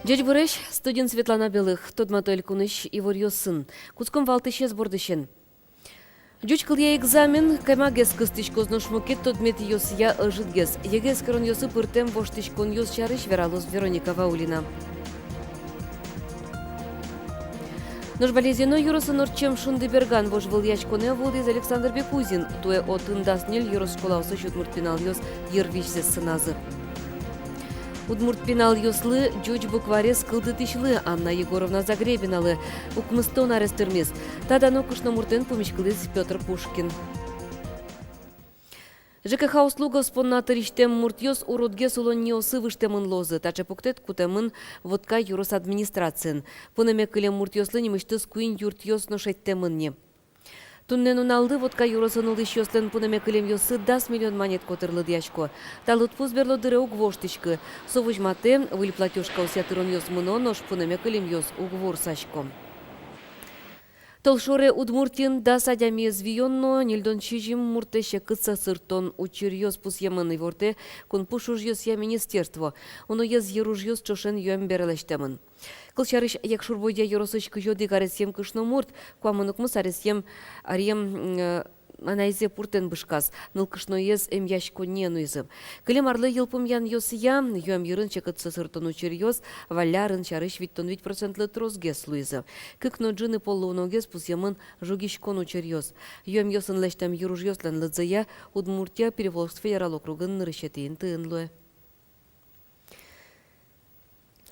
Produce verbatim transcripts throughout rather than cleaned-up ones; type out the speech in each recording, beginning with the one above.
Ӟечбуресь, студиын Светлана Белых. Тодмато элькунысь иворъёсын. Кутском валтӥсез бордысен. Ӟуч кылъя экзамен кемагес кыстӥськоз, нош мукет тодметъёсъя ӧжытгес. ЕГЭ эскеронъёсы пыртэм воштӥськонъёс сярысь вералоз Вероника Ваулина. Нош Балезино ёросын ортчем «Шундыберган» вожвылъяськонэ вуылӥз Александр Бекузин. Туэ отын дас ньыль ёрос школаосысь удмурт пиналъёс йырвизьзэс сыназы. Удмурт пиналъёслы ӟуч букварез кылдытӥсьлы Анна Егоровна Загребиналы укмыстон арес тырмиз. Та дано кышномуртэн пумиськылӥз Пётр Пушкин. ЖКХ услугаос понна тырисьтэм муртъёс уродгес улонниосы выжтэмын луозы. Таӵе пуктэт кутэмын Вотка ёрос администрациын. Пунэме кылем муртъёслы нимысьтыз куинь юртъёс но шедьтэмын ни. Туннэ нуналлы Вотка ёросын улӥсьёслэн пунэме кылемъёссы дас миллион манет котыр лыдъясько. Та лыдпус берло дыре уг воштӥськы. Со возьматэ, выль платёжкаосъя тыронъёс мыно, нош пунэме кылемъёс уг ворсасько. Толшоре Удмуртиын дас адямиез виён но ньыльдон сизьым муртэ секыт сӧсыртон учыръёс пусъемын, ивортэ кунпуш ужъёсъя министерство. Уноез йыружъёс ӵошен юэм бере лэсьтэмын. Кылсярысь, Якшур-Бӧдья ёросысь кызь одӥг аресъем кышномурт куамын укмыс аресъем, аресъем, м, э, анайзэ пуртэн бышказ, нылкышноез эмъяськонние нуизы. Кылем арлы йылпумъянъёсъя, юэм йырын секыт сӧсыртон учыръёс валля арын сярысь витьтон вить процентлы тросгес луизы. Кык но ӝыны поллы уногес пусъемын жугиськон учыръёс. Юэмъёсын лэсьтэм йыружъёслэн лыдзыя Удмуртия Приволжск федерал округын нырысетӥ интыын луэ.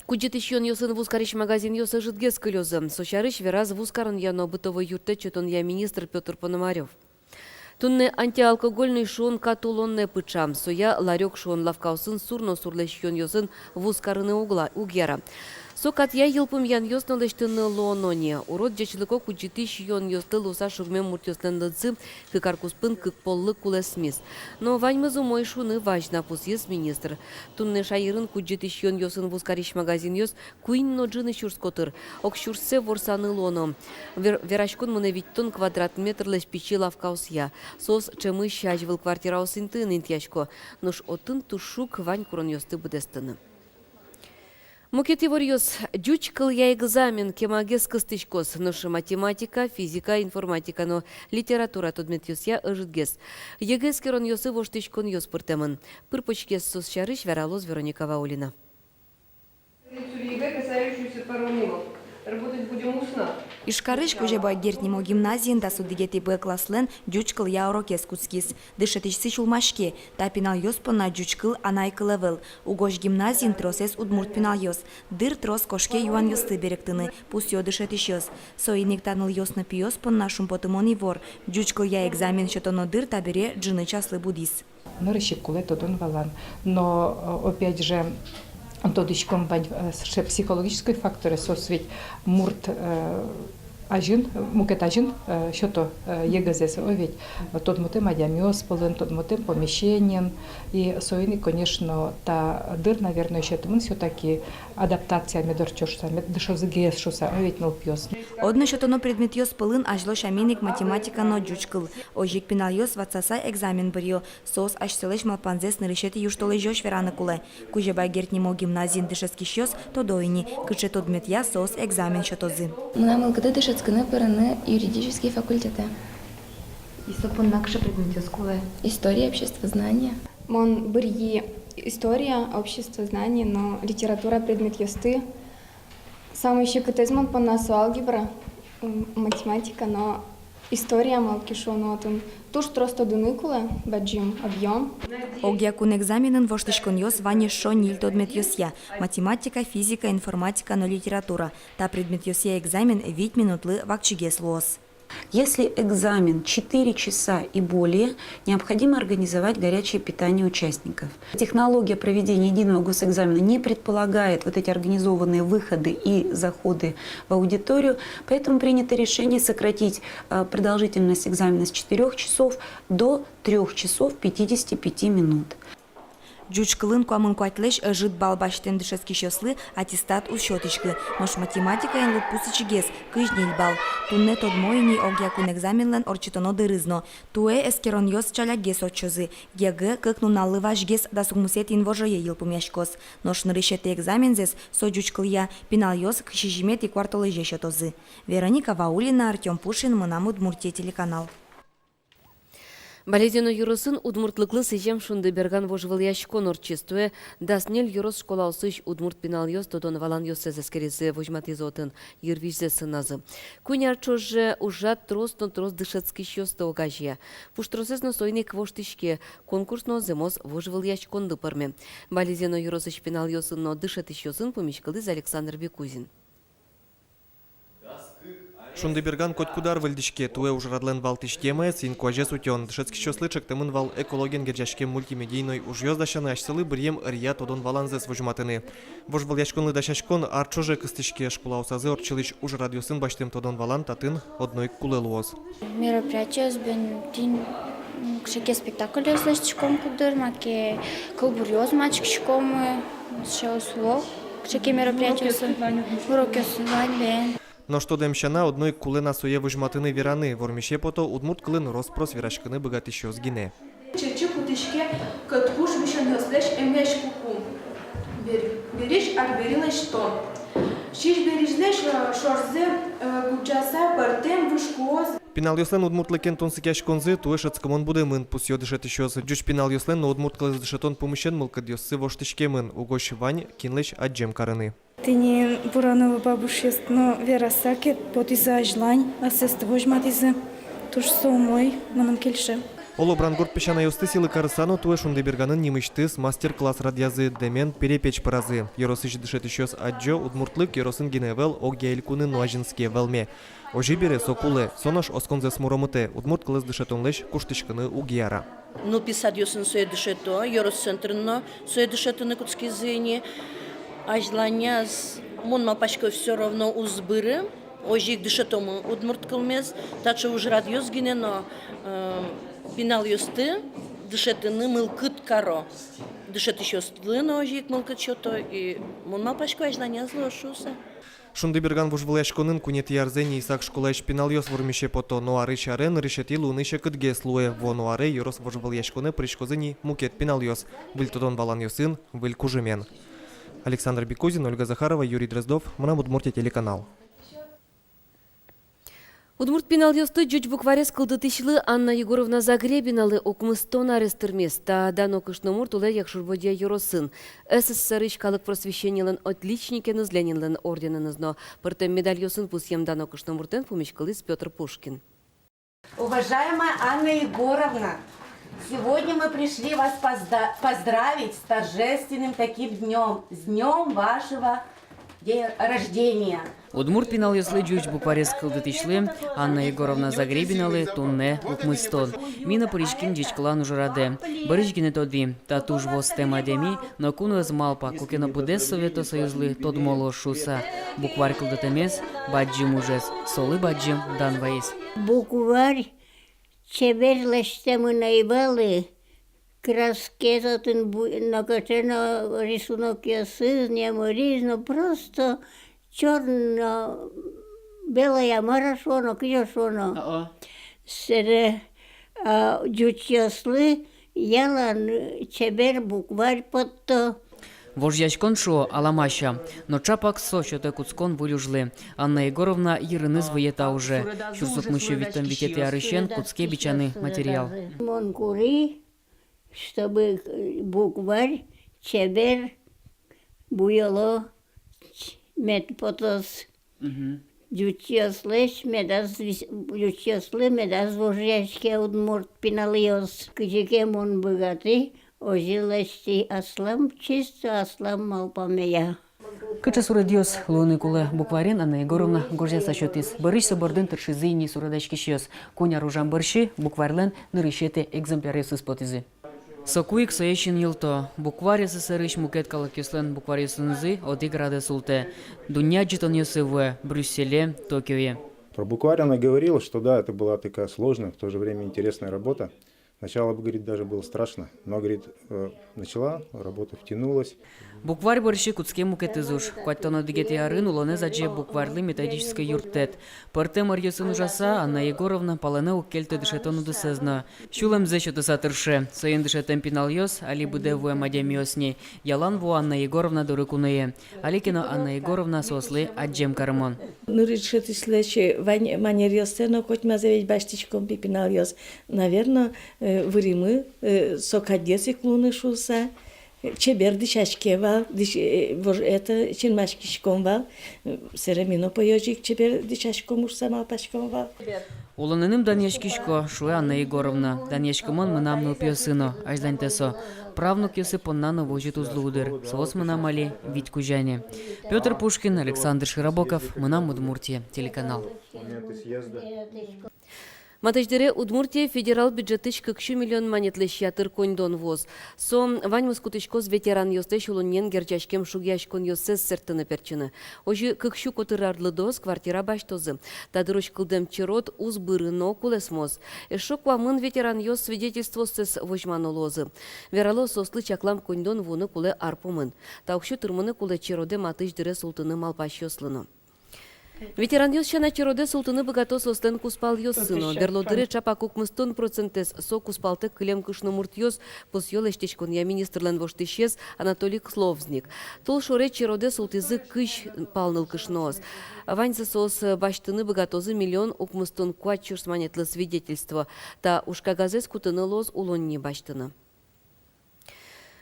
Кудӟытӥсь юонъёсын вузкарись магазинъёс ӧжытгес кылёзы. Со сярысь вераз вузкаронъя но бытовой юрттэт сётонъя министр Пётр Пономарёв. Туннэ антиалкогольный шуон кат улонэ пыӵа. Соя ларёк шуон лавкаосын сур но сурлэсь юонъёсын вузкарыны уг ла-, уг яра. Со катъя йылпумъянъёс но лэсьтыны луоно ни. Урод ӟечлыко кудӟытӥсь юонъёслы луыса шугмем муртъёслэн лыдзы кык ар куспын кык поллы кулэсмиз. Но ваньмыз умой шуыны вазь на, пусйиз министр. Туннэ шаерын кудӟытӥсь юонъёсын вузкарись магазинъёс куинь но ӝыны сюрс котыр. Ог сюрссэ ворсаны луоно. Вер-, вераськон мынэ витьтон квадрат метрлэсь пичи лавкаосъя. Соос ӵемысь азьвыл квартираос интыын интыясько. Нош отын туж шуг вань куронъёсты быдэстыны. Мукет иворъёс. Ӟуч кылъя экзамен кемагес кыстӥськоз, нош математика, физика, информатика но литература тодметъёсъя ӧжытгес. ЕГЭ эскеронъёсы воштӥськонъёс пыртэмын. Пыр-почгес соос сярысь вералоз Вероника Ваулина. Ещё касающуюся паромилов. Работать будем устно. Ижкарысь Кузебай Герд нимо гимназиын дас одӥгетӥ Б класслэн ӟуч кылъя урокез кутскиз. Дышетӥсьсы сюлмаське: та пиналъёс понна ӟуч кыл анай кыл ӧвӧл. Угось гимназиын тросэз удмурт пиналъёс. Дыр трос кошке юанъёсты берыктыны, пусйо дышетӥсьёс. Соин ик та нылъёс но пиос понна шумпотымон ивор. Ӟуч кылъя экзамен сётоно дыр табере ӝыны часлы будӥз. Нырысь ик кулэ тодон-валан. Но, э, опять же, тодӥськом вань, э, сыӵе психологической факторез, соос ведь мурт, э, азьын, мукет азьын, э, сёто, э, ЕГЭзэс, о ведь, тодмотэм адямиос пӧлын, тодмотэм помещениын. И соин ик, конечно, та дыр, наверное, сётэмын всё-таки адаптация мед ортчоз шуса, мед дышозы гес шуса, о ведь, нылпиос. Одно сётоно предметъёс пӧлын азьло сямен ик математика но ӟуч кыл. Озьы ик пиналъёс ватсаса экзамен быръё. Соос асьсэлэсь малпанзэс нырысетӥ южтолэзёзь вераны кулэ. Кузебай Герд нимо гимназиын дышетскисьёс тодо ини, кыӵе тодметъя соос экзамен сётозы. Мынам мылкыды дышетскыны пырыны юридический факультетэ. И со понна кыӵе предметъёс кулэ? История, обществознание. Мон быръи история, обществознание но литература предметъёсты. Самой секытэз мон понна со алгебра, м, математика но история, малы ке шуоно отын туж трос тодыны кулэ, бадӟым объём. Огъякун экзаменын воштӥськонъёс вань эшшо ньыль тодметъёсъя: математика, физика, информатика но литература. Та предметъёсъя экзамен вить минутлы вакчигес луоз. Если экзамен четыре часа и более, необходимо организовать горячее питание участников. Технология проведения единого госэкзамена не предполагает вот эти организованные выходы и заходы в аудиторию, поэтому принято решение сократить, э, продолжительность экзамена с четырёх часов до трёх часов пятидесяти пяти минут. Ӟуч кылын куамын куатьлэсь ӧжыт балл басьтэм дышетскисьёслы аттестат уз сётӥськы, нош математикаын лыдпусысьгес, кызь ньыль балл. Туннэ тодмо ини огъякун экзаменлэн ортчытоно дырыз но. Туэ эскеронъёс ӵалякгес ортчозы. ЕГЭ кык нуналлы вазьгес, дас укмысэтӥ инвожое йылпумъяськоз. Нош нырысетӥ экзамензэс, со ӟуч кылъя, пиналъёс кызь сизьыметӥ куартолэзе сётозы. Вероника Ваулина, Артём Пушин, «Мынам Удмуртие» телеканал. Балезино ёросын удмуртлыклы сӥзем «Шундыберган» вожвылъяськон ортчиз. Туэ дас ньыль ёрос школаосысь удмурт пиналъёс тодон-валанъёссэс эскеризы, возьматӥзы отын, йырвизьзэ сыназы. Куинь ар ӵоже ужрад трос но трос дышетскисьёсты огазея. Пуштросэз но соин ик воштӥське, конкурс но зэмос вожвылъяськонлы пӧрме. Балезино ёросысь пиналъёсын но дышетӥсьёсын пумиськылӥз Александр Бекузин. «Шундыберган» котькуд ар выльдӥське. Туэ ужрадлэн валтӥсь темаез — инкуазез утён. Дышетскисьёслы ӵектэмын вал экологиен герӟаськем мультимедийной ужъёс дасяны, асьсэлы быръем ӧръя тодон-валанзэс возьматыны. Вожвылъяськонлы дасяськон ар ӵоже кыстӥське. Школаосазы ортчылӥсь ужрадъёсын басьтэм тодон-валан татын одно ик кулэ луоз. Мероприятиос бен тӥни, м, кыӵе ке спектакльёс лэсьтӥськом куддыр, маке кылбуръёс маськиськом, э, сыӵеос луо, кыӵе ке мероприятиосын, урокъёсын вань бен. Нош тодэм сяна, одно ик кулэ на сое возьматыны, вераны. Вормисе пото удмурт кылын рос-прос вераськыны быгатӥсьёс гинэ. Чечы кутӥське кӧткуш висёнъёслэсь эмезь куку. Бер-, беризь арбери лэсьтон. Сизьберизьлэсь, э, шорзэ, э, гудӟаса пӧртэм выж куос. Пиналъёслэн удмуртлыкен тунсыкъяськонзы туэ шӧдскымон будэмын, пусъё дышетӥсьёс. Ӟуч пиналъёслэн но удмурт кылэз дышетон пумысен мылкыдъёссы воштӥськемын, угось вань кинлэсь адӟем карыны. Тӥни Бурановы бабушъёс но вераса ке потӥзы азьлань, асэсты возьматӥзы. Туж со умой, мыным кельше. Оло, Брангурт песянайёсты сӥлы карыса но, туэ «Шундыберганын» нимысьтыз мастер-класс радъязы, дэмен перепеч пыразы. Ёросысь дышетӥсьёс адӟо: удмуртлык ёросын гинэ ӧвӧл, огъя элькунын но азинске, вӧлме. Озьы бере, со кулэ, со нош осконзэс муромытэ, удмурт кылэз дышетонлэсь куштӥськыны уг яра. Нылпи садъёсын сое дышето, ёрос центрын но сое дышетыны кутскизы ини. Азьланяз, мон малпасько, всё равно уз быры, озьы ик дышетомы удмурт кылмес, таӵе ужрадъёс гинэ но, э, пиналъёсты дышетыны мылкыд каро. Дышетӥсьёслы но озьы ик мылкыд сёто, и мон малпасько, азьланяз луоз шуыса. «Шундыберган» вожвылъяськонын куинетӥ арзэ ни Исак школаысь пиналъёс вормисе пото, но арысь аре нырысетӥ луыны секытгес луэ. Вуоно аре ёрос вожвылъяськонэ пыриськозы ни мукет пиналъёс выль тодон-валанъёсын, выль кужымен. Александр Бекузин, Ольга Захарова, Юрий Дроздов, «Мынам Удмуртие» телеканал. Удмурт пиналъёсты ӟуч букварез кылдытӥсьлы Анна Егоровна Загребиналы укмыстон арес тырмиз. Та дано кышномурт улэ Якшур-Бӧдья ёросын. СССР-ысь калык просвещениелэн отличникеныз, Ленинлэн орденэныз но пӧртэм медальёсын пусъем дано кышномуртэн пумиськылӥз Пётр Пушкин. Уважаемая Анна Егоровна, сегодня мы пришли вас позда-, поздравить с торжественным таким днём, с днём вашего дня рождения. Удмурт пиналъёслы ӟуч букварез кылдытӥсьлы Анна Егоровна Загребиналы туннэ укмыстон. Ми но пыриським ӟечкылан ужрадэ. Бӧрысь гинэ тодӥм, та туж востэм адями, ноку но ӧз малпа, куке но быдэс Совето Союзлы тодмо луоз шуыса. Букварь кылдытэмез — бадӟым ужез, солы бадӟым дан ваиз. Букварь чебер лэсьтэмын ӧй вал, краскаез отын бу-, нокыӵе но рисунокъёсыз, номырыз но, просто чёрно-белая, мар-а шуоно, кызьы шуоно. О-о. Сэре, а, ӟучъёслы ялан чебер букварь потто. Вожъяськон, шуо, аламася, но чапак со сётэ кутскон выль ужлы. Анна Егоровна йырыныз выйе та уже. Сюрс укмыссю витьтон витетӥ арысен кутске бичаны материал. Мон кури, чтобы, э, букварь чебер, буёло, мед потоз. Мгм. Ӟучъёслэсь медаз вис-, ӟучъёслы медаз вожъяське удмурт пиналъёс. Кызьы ке мон быгатӥ, озьы лэсьтӥ аслам, чисто аслам малпамея. Кыӵе суредъёс луыны кулэ букварен, Анна Егоровна гожъяса сётӥз. Бӧрысь со бордын тыршизы ини суредаськисьёс. Куинь ар ужам бӧрсьы букварьлэн нырысетӥ экземпляръёсыз потӥзы. Соку ик сое синйылто: букварь СССР-ысь мукет калыкъёслэн букварьёсынызы одӥг радэ султэ. Дунне адӟытонъёсы вуэ Брюсселе, Токиое. Про букварь она говорила, что да, это была такая сложная, в то же время интересная работа. Сначала, говорит, даже было страшно, но, говорит, э, начала, работа втянулась. Букварь бӧрсьы кутске мукетыз уж. Куатьтон одӥгетӥ арын улонэз адӟе букварьлы методической юрттэт. Пӧртэм ӧръёсын ужаса, Анна Егоровна палэнэ уг кельты дышетон удысэз но. Сюлэмзэ сётыса тырше. Соин дышетэм пиналъёс али быдэ вуэм адямиос ни. Ялан вуо Анна Егоровна доры куное. Али ке но Анна Егоровна соослы адӟем карымон. Нырысь дышетӥсьлэсь вань манеръёссэ но котьмазэ ведь басьтӥськом пи-, пиналъёс. Наверно, э, выримы, э, со кадьгес ик луыны шуыса. Э, чебер дӥсяське вал, дӥсь-, э, вож-, это, синмаськиськом вал. Э, сэре ми но пӧёзь ик чебер дӥсяськом шуыса малпаськом вал. Улонэным данъяськисько, шуэ Анна Егоровна. Данъяськымон мынам нылпиосы но, азьланьтэ со. Правнукъёсы понна но возьыт уз луы дыр. Соос мынам али вить кузя ни. Пётр Пушкин, Александр Широбоков, «Мынам Удмуртие» телеканал. Матысь дыре Удмуртие федерал бюджетысь кык сю миллион манетлэсь ятыр коньдон вуоз. Со ваньмыз кутӥськоз ветеранъёслэсь улоннен герӟаськем шугъяськонъёссэс сэрттыны-пертчыны. Озьы кык сю котыр арлыдоос квартира басьтозы. Та дырозь кылдэм черод уз быры но кулэсмоз. Эшшо куамын ветеранъёс свидетельствооссэс возьмано луозы. Верало, соослы чаклам коньдон вуыны кулэ ар пумын. Та уксё тырмыны кулэ черодэ матысь дыре султыны малпасьёслы но. Ветеранъёс сяна, черодэ султыны быгато соослэн кузпалъёссы но. Берло дыре ӵапак укмыстон процентэз со кузпалтэк кылем кышномуртъёс, пусъё лэсьтӥськонъя министрлэн воштӥсез Анатолий Кловзник. Тол шоре черодэ султӥзы кызь пал нылкышноос. Ваньзэ соос басьтыны быгатозы миллион укмыстон куать сюрс манетлы свидетельство. Та ужкагазэз кутыны луоз улонни басьтыны.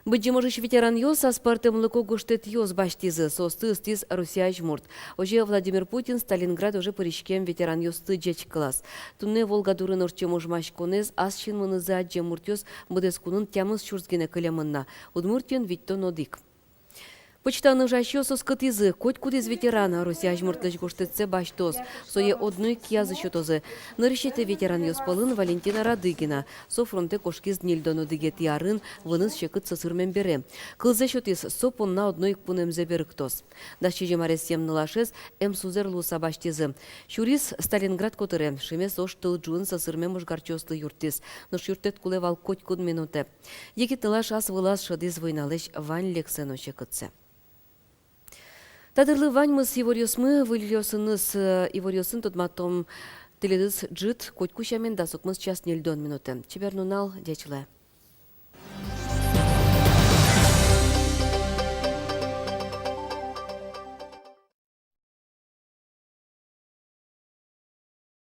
Быдӟым ожысь ветеранъёс аспӧртэмлыко гожтэтъёс басьтӥзы, соосты ыстӥз Россия азьмурт. Озьы Владимир Путин Сталинград оже пыриськем ветеранъёсты ӟечкылаз. Туннэ Волга дурын ортчем ожмаськонэз ас синмынызы адӟем муртъёс быдэс кунын тямыс сюрс гинэ кылемын на, Удмуртиын витьтон одӥг. Почтаын ужасьёс оскытӥзы: котькудӥз ветеран Россия азьмуртлэсь гожтэтсэ басьтоз, сое одно ик киязы сётозы. Нырысетӥ ветеранъёс пӧлын Валентина Радыгина. Со фронтэ кошкиз ньыльдон одӥгетӥ арын, выныз секыт сӧсырмем бере. Кылзэ сётӥз: со понна одно ик пунэмзэ берыктоз. Дас сизьым аресъем нылашез эмсузэр луыса басьтӥзы. Сюриз Сталинград котыре, шимес ож тыл ӝуын сӧсырмем ожгарчиослы юрттӥз. Нош юрттэт кулэ вал котькуд минутэ. Егит нылаш ас вылаз шӧдӥз войналэсь вань лексэ но секытсэ. Та дырлы ваньмыз. Иворъёсмы выльёсыныз, э, иворъёсын тодматом тӥледыз ӝыт, котьку сямен, дас укмыс час ньыльдон минутэ. Чебер нунал, ӟеч луэ.